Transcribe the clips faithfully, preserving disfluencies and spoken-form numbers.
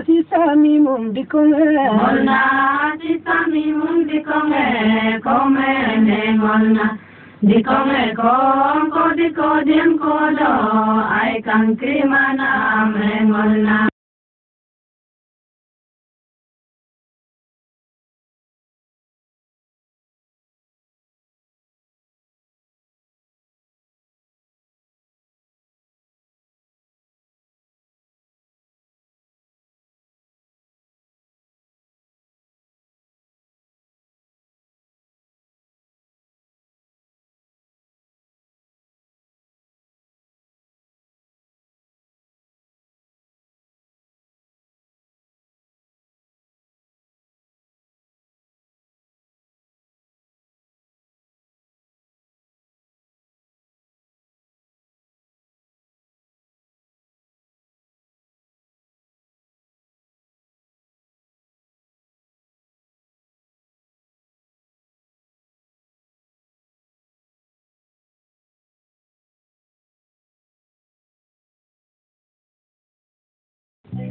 Sisami mum dikonge. Ngolna, sisami mum dikonge, kome ne ngolna. Dikonge kong ko diko diem ko do, ai kangkri mana ame ngolna.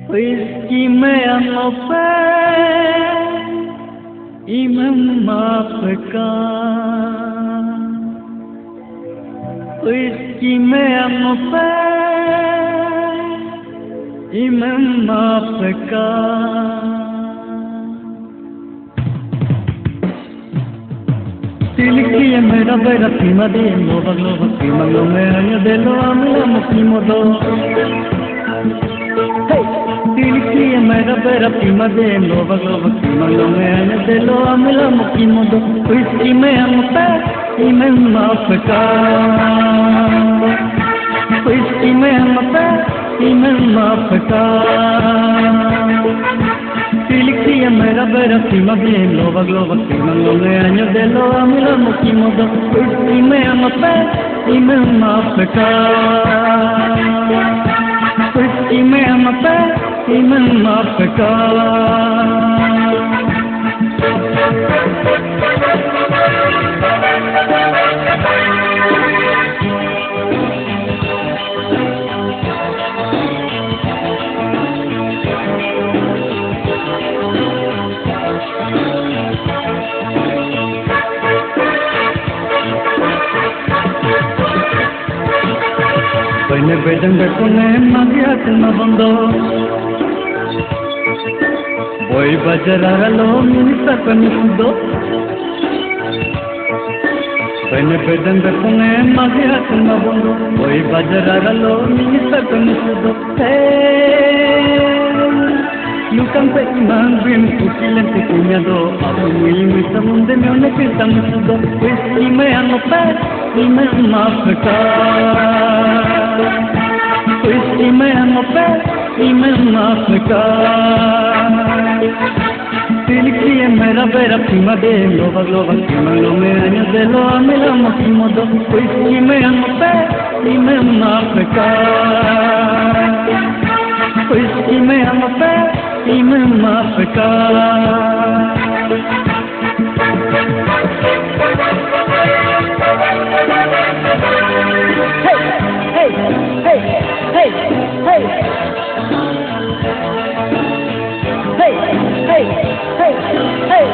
Whisky me angope, imem mapeka. Whisky me angope, imem mapeka. Tiliki ya mera bera prima de, lobak lobak prima lo me año de lo amila mo kimodo. Hey! Tiliki ya mera bera prima de, lobak lobak prima lo me año de lo amila mo kimodo. Whisky me angope, imem mapeka. Whisky me angope, imem mapeka. Tiliki ya mera bera prima de, lobak lobak prima lo me año de lo amila mo kimodo. Whisky me angope, imem mapeka. Whisky me angope, imem mapeka. Bene bedang bekonge magi atma bondo. Boy bajar aralo minister kami sudo. Bene bedang bekonge magi atma bondo. Boy bajar aralo minister kami sudo. Hey, lukang pe imang bim kukilen te kunyado. Abu mui mui samunde mione ke samusudo. Whisky me angope, imem mapeka. Whisky me angope, imem mapeka. Tiliki ya mera bera prima de, lobak lobak prima lo me año de lo amila mo kimodo. Whisky me angope, imem mapeka. Whisky me angope, imem mapeka. Hey, hey, hey, hey, hey. Hey, hey, hey, hey.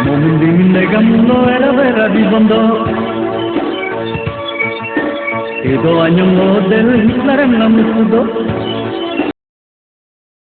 Momin dimin legam lo era vera di bondo. Ido anyong lo del Hitler em namusudo.